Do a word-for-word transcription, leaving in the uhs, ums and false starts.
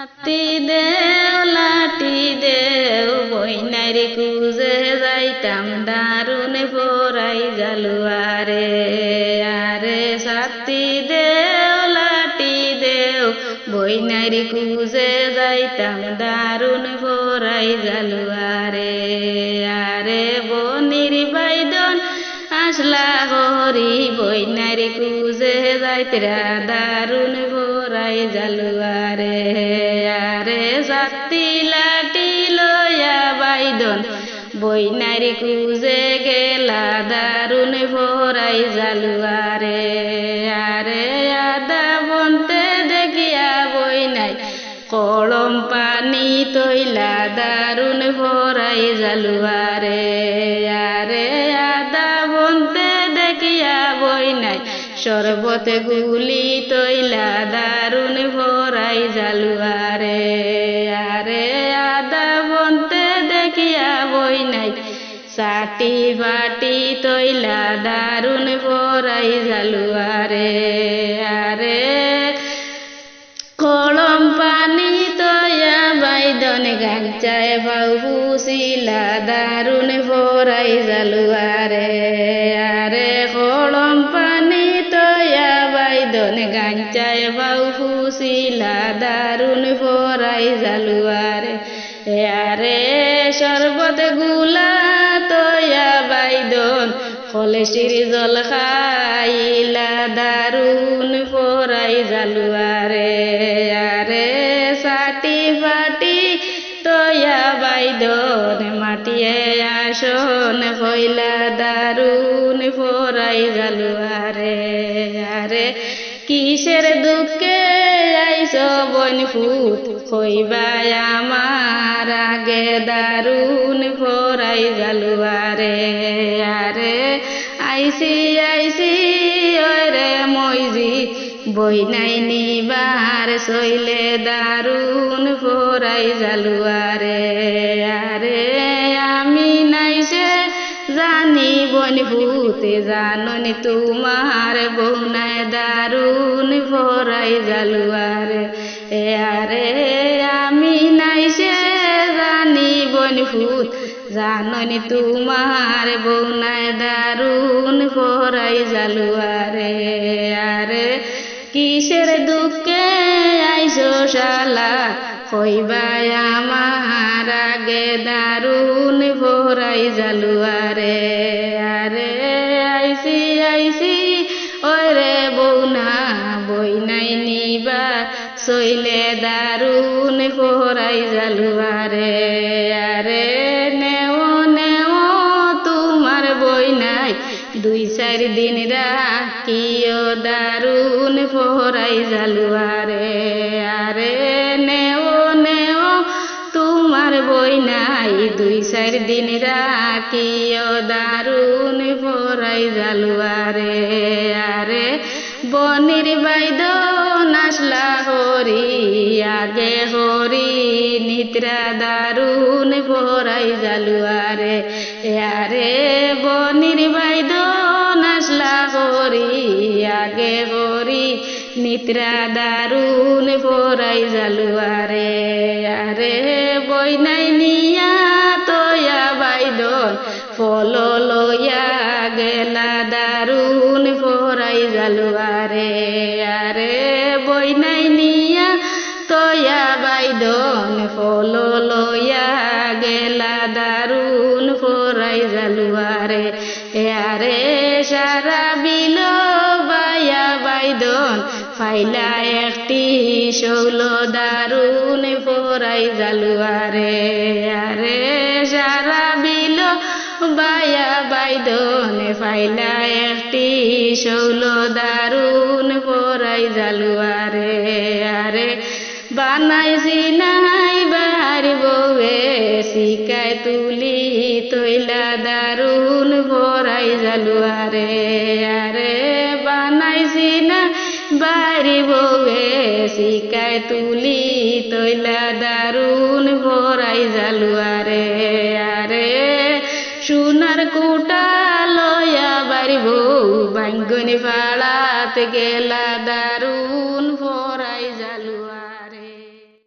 ছাতি দেও, লাঠি দেও, বইনাইর খুজে যাইতাম দারুন ফরাই জালুয়ারে। আরে ছাতি দেও, লাঠি দেও, বইনাইর খুজে যাইতাম দারুন ফরাই জালুয়ারে। আরে বনির বাইদন আছলা করি, বইনাইর খুজে যাইতরা দারুন ফরাই জালুয়ারে। আরে ছাতি লাঠি লইয়া বাইদন, বইনাইর খুজে গেলা দারুন ফরাই জালুয়ারে। আরে আদা বনতে দেখিয়া বইনাই, কলম পানি তইলা দারুন ফরাই জালুয়ারে। আরে আদা বনতে দেখিয়া বইনাই, শরবত গুলি তইলা দারুন ফরাই জালুয়ারে। আরে আদা বনতে দেখিয়া বইনাই, ছাতি বাটি তইলা দারুন ফরাই জালুয়ারে। আরে কলম পানি তয়া বাইদন গাঞ্চায় ফাউ ফুসিলা দারুন ফরাই জালুয়ারে। আরে কলম পানি তয়া বাইদন গাঞ্চায় ফাউ ফুসিলা দারুন ফরাই জালুয়ারে। আরে শরবত গুলা তয়া বাইদন কলসির জল খাইলা দারুন ফরাই জালুয়ারে। আরে ছাতি ফাটি তয়া বাইদন মাটিয়ে আসন কইলা দারুন ফরাই জালুয়ারে। আরে কিসের দুঃখে আইছো বইন ফুত, কইবায় আমার আগে দারুন ফরাই জালুয়ারে। আরে আইছি আইছি ওরে মইজি, বইনাই নিবার সইলে দারুন ফরাই জালুয়ারে। আরে আমি নাইছে জানি বইন ফুতে জাননি তুমার বইনাই দারুন ফরাই জালুয়ারে। এ আরে আমি নাইছে জানি বইন ফুত জাননি তুমার বইনাই দারুন ফরাই জালুয়ারে। আরে কিসের দুঃখে আইছো শালা, কইবায় আমার আগে দারুন ফরাই জালুয়ারে। আরে আইছি আইছি ওরে বইনা, বইনাই নিবা সইলে দারুন ফরাই জালুয়ারে। আরে নেও নেও তুমার বইনাই দুই চাইর দিন রাখিও দারুন ফরাই জালুয়ারে। আরে নেও নেও তুমার বইনাই দুই চাইর দিন রাখিও দারুন ফরাই জালুয়ারে। আরে বনির বাইদন আছলা করি আগে করি নিতরা দারুন ফরাই জালুয়ারে। এ আরে বনির বাইদন আছলা করি আগে করি নিতরা দারুন ফরাই জালুয়ারে। আরে বইনাই নিয়া তয়া বাইদন ফল লইয়া গেলা দারুন ফরাই জালুয়ারে। আরে বইনাই নিয়া তয়া বাইদন ফল লইয়া গেলা দারুন ফরাই জালুয়ারে। এ আরে সারা বিল বায়া বাইদন ফাইলা একটি শৌল দারুন ফরাই জালুয়ারে। আরে সারা বিল বায়া বাইদন ফাইলা একটি শৌল দারুন ফরাই জালুয়ারে। আরে বানাইছি নাই বাড়ি বউয়ে শিকায় তুলি তইলা দারুন ফরাই জালুয়ারে। আরে বানাইছি না বাড়ি বউয়ে শিকায় তুলি তইলা দারুন ফরাই জালুয়ারে। আরে সোনার কুটা লয়া বাড়ি বউ বাইঙ্গনি ফাড়াত গেলা দারুন